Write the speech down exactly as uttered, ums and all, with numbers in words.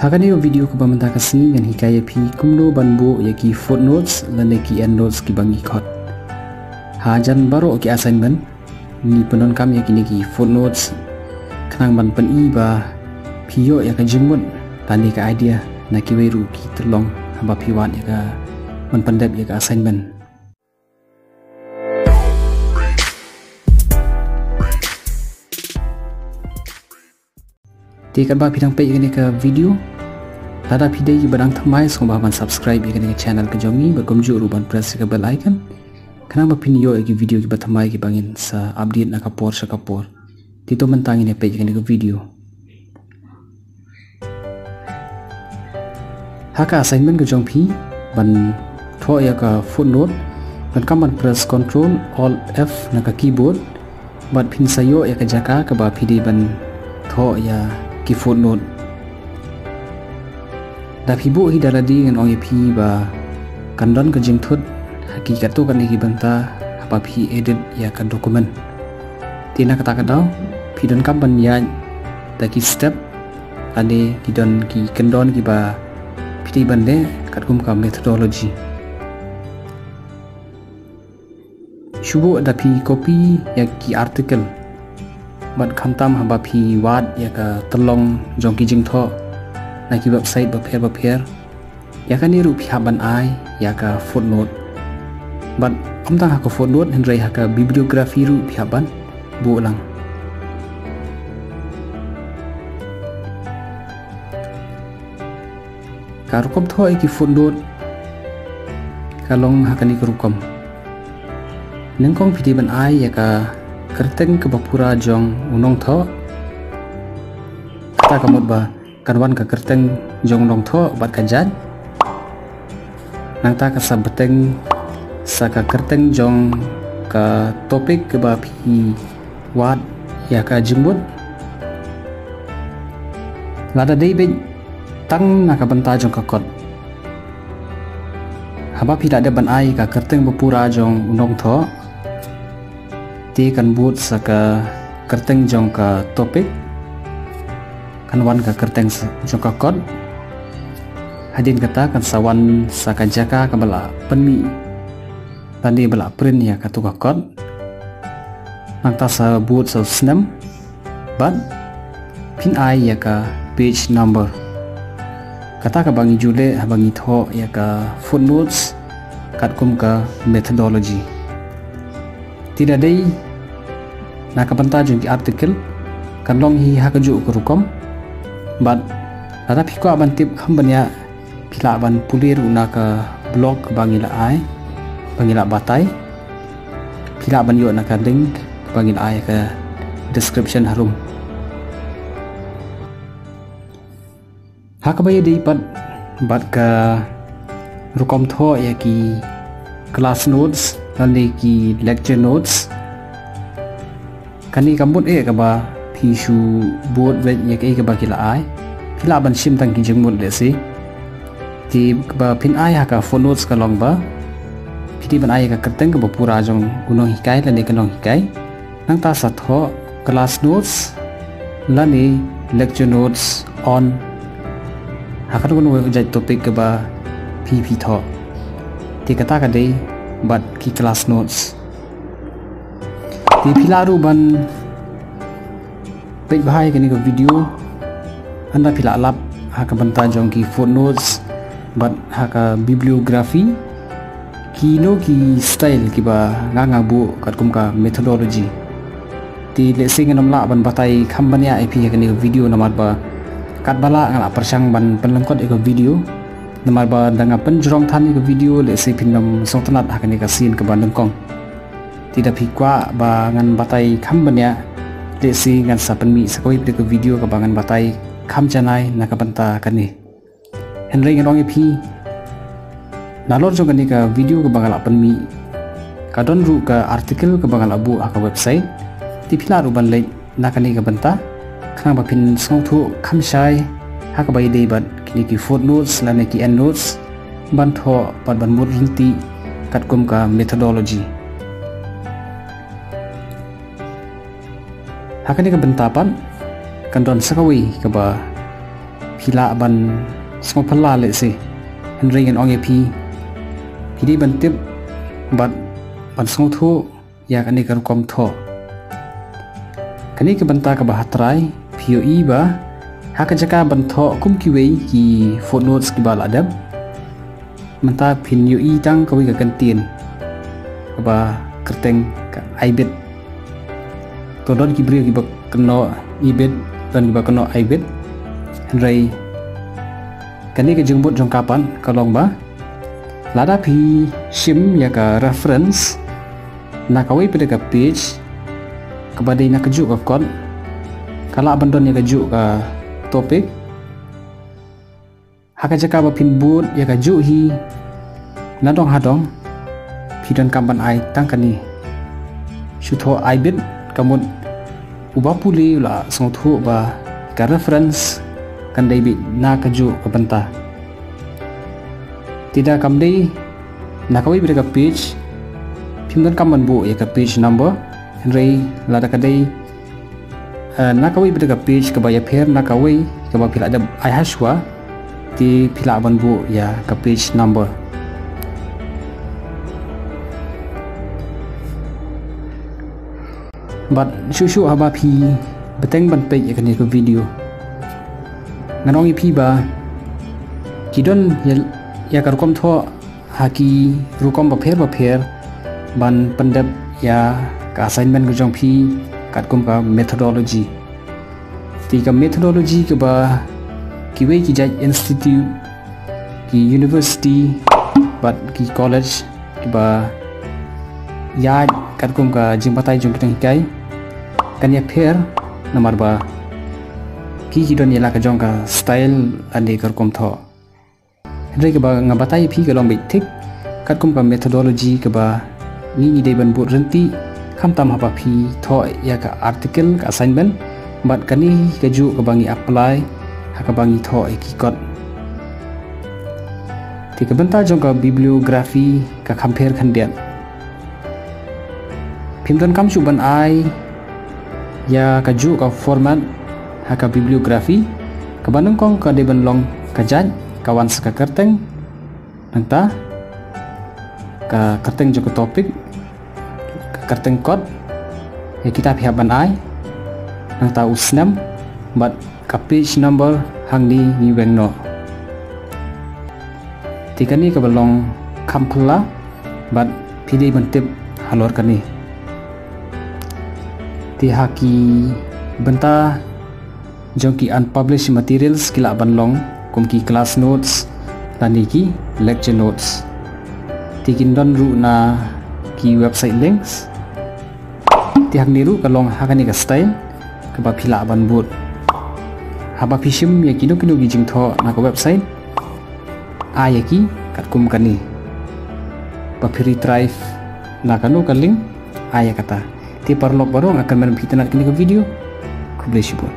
Ha kane ka video kaba mynta ka sngi ngan hikai ïa phi kumno ban buh ïa ki footnotes lane ki endnotes kiba ngi khot. Hajan baroh ki assignment ngi pyndonkam ïa kine ki footnotes khnang ban pyni ba phi ïoh ïa ka jingmut lane ka idea na kiwei ruh ki tyllong haba phi wad ïa ka ban pyndep ïa ka assignment. Te katba phi dang peit ïa kane ka video, lada phi dei kiba dang thymmai sngewbha ban subscribe ïa kane ka channel ka jong ngi bad kumjuh ruh ban press ïa ka bell icon khnang ba phin ïoh ïa ki video kiba thymmai kiba ngin sa update na ka por sha ka por. Te to mynta ngin ïa peit ïa kane ka video. Ha ka assignment ka jong phi ban thoh ïa ka footnote, donkam ban press Control Alt F na ka keyboard bad phin sa ïoh ïa ka jaka kaba phi dei ban thoh ïa ki footnote. Da phi buh hi da lade ngan ong ïa phi ba kan don ka jingthut ha ki katto katne ki bynta haba phi edit ïa ka document. Te na kata ka daw phi donkam ban ïaid da ki step lane ki don ki kyndon kiba phi dei ban leh katkum ka methodology. Shu buh da phi copy ïa ki article bad khamtam haba phi wad ïa ka tyllong jong ki jingthoh na ki website bapher bapher. Ïa kane ruh phi hap ban ai ïa ka footnote. Bad ym tang ha ka footnote hynrei ha ka bibliography ruh phi hap ban buh lang. Ka rukom thoh ïa ki footnote ka long ha kane ka rukom. Nyngkong phi dei ban ai ïa ka kyrteng kaba pura jong u nongthoh. Kata ka mut ba kan wan ka kyrteng jong u nongthoh bad ka jait. Nangta ka sa bteng sa ka kyrteng jong ka topic kaba phi wad ïa ka jingmut. Lada dei beit tang na ka bynta jong ka kot, haba phi la dep ban ai ka kyrteng bapura jong u nongthoh, te kan bud sa ka kyrteng jong ka topic, kan wan ka kyrteng s- jong ka kot. Hadien kata kan sa wan sa ka jaka kaba la pynmih lane ba la print ïa kato ka kot. Nangta sa bud sa u snem bad phin ai ïa ka page number. Kata kaba ngi ju leh haba ngi thoh ïa ka footnotes katkum ka methodology. Te da dei na ka bynta jong ki article kan long hi ha kajuh ka rukom. Bad lada phi kwah ban tip kham bniah phi lah ban pule ruh na ka blog ba ngi la ai, ba ngi la batai. Phi lah ban ïoh na ka link ba ngi la ai ha ka description harum. Ha kaba ïadei pat bad ka rukom thoh ïa ki class notes lane ki lecture notes, kane ka mut eh kaba phi shu bud beit ïa kaei kaba ki la ai. Phi lah ban shim tang ki jingmut lehse. Te kaba phin ai ha ka footnotes ka long ba phi dei ban ai ïa ka kyrteng kaba pura jong u nonghikai lane ka nonghikai. Nangta sa thoh class notes lane lecture notes on ha kano kano ka jait topic kaba phi phi thoh. Te kata ka dei bad ki class notes. Te phi lah ruh ban peit bha ïa kane ka video haba phi lah lap ha ka bynta jong ki footnotes bad ha ka bibliography. Kino ki style kiba nga nga buh katkum ka methodology. Te lehse ngan ym lah ban batai kham bniah ïa phi ha kane ka video namar ba katba lah nga la pyrshang ban pynlyngkot ïa ka video. Namar ba da nga pynjrong than ïa ka video lehse phin ym sngewtynnat ha kane ka sien kaba nyngkong. Te da phi kwah ba ngan batai kham bniah lehse ngan sa pynmih sa kawei pat ka video kaba ngan batai kham janai na ka bynta kane. Hynrei ngan ong ïa phi, nalor jong kane ka video kaba nga la pynmih ka don ruh ka article kaba nga la buh ha ka website. Te phi lah ruh ban leit na kane ka bynta khnang ba phin sngewthuh kham shai ha kaba ïadei bad kine ki footnotes lane ki endnotes ban thoh bad ban mut ryntih katkum ka methodology. Ha kane ka bynta pat kan don sa kawei kaba ki lah ban sngewphylla lehse. Hynrei ngan ong ïa phi, phi dei ban tip bad ban sngewthuh ïa kane ka rukom thoh. Kane ka bynta kaba ha trai, phi ïohi ba ha ka jaka ban thoh kum kiwei ki footnotes kiba la dep, mynta phin ïohi tang kawei ka kyntien kaba kyrteng ka ibid. To don ki briew kiba kynnoh ibid, don kiba kynnoh ibid. Hynrei kane ka jingmut jong ka pat ka long ba lada phi shim ïa ka reference na kawei pat ka page kaba dei na kajuh ka kot, ka lah ban don ïa kajuh ka topic, ha ka jaka ba phin bud ïa kajuh hi, nadong hadong phi donkam ban ai tang kane. Shu thoh ibid, ka mut uba pule u la sngewthuh ba ka reference kan dei beit na kajuh ka bynta. Te da kam dei na kawei pat ka page, phim donkam ban buh ïa ka page number. Hynrei lada ka dei, eh, na kawei pat ka page kaba ïapher na kawei kaba phi la dep ai hashwa, te phi lah ban buh ïa ka page number. Bad shuh shuh haba phi bteng ban peit ïa kane ka video, ngan ong ïa phi ba ki don ïa, ïa ka rukom thoh ha ki rukom bapher bapher ban pyndep ïa ka assignment ka jong phi katkum ka methodology. Te ka methodology kaba kiwei ki jait institute, ki university bad ki college kiba ïaid katkum ka jingbatai jong ki nonghikai kan ïapher, namar ba ki ki don ïa la ka jong ka style lane ka rukom thoh. Hynrei kaba nga batai ïa phi ka long beit thik katkum ka methodology kaba ngi ngi dei ban bud ryntih, khamtam haba phi thoh ïa ka article, ka assignment, bad kane hi kajuh kaba ngi apply ha kaba ngi thoh ïa ki kot. Te ka bynta jong ka bibliography ka kham pher khyndiat. Phim donkam shuh ban ai ïa kajuh ka format ha ka bibliography, kaba nyngkong ka dei ban long ka jait, ka wan sa ka kyrteng, nangta ka kyrteng jong ka topic, ka kyrteng kot, ïa kita phi hap ban ai, nangta u snem bad ka page number hangne ngi weng noh. Te kane kaba long kham phylla bad phi dei ban tip halor kane. Te ha ki bynta jong ki unpublished materials ki lah ban long kum ki class notes lane ki lecture notes. Te kin don ruh na ki website links. Te hangne ruh ka long ha kane ka style kaba phi lah ban bud. Haba phi shim ïa kino kino ki jingthoh na ka website, ai ïa ki katkum kane. Ba phi retrieve na kano ka link, ai ïa kata. Te paralok baroh, nga kyrmen ba phi itynnad ïa kane ka video. Khublei shibun.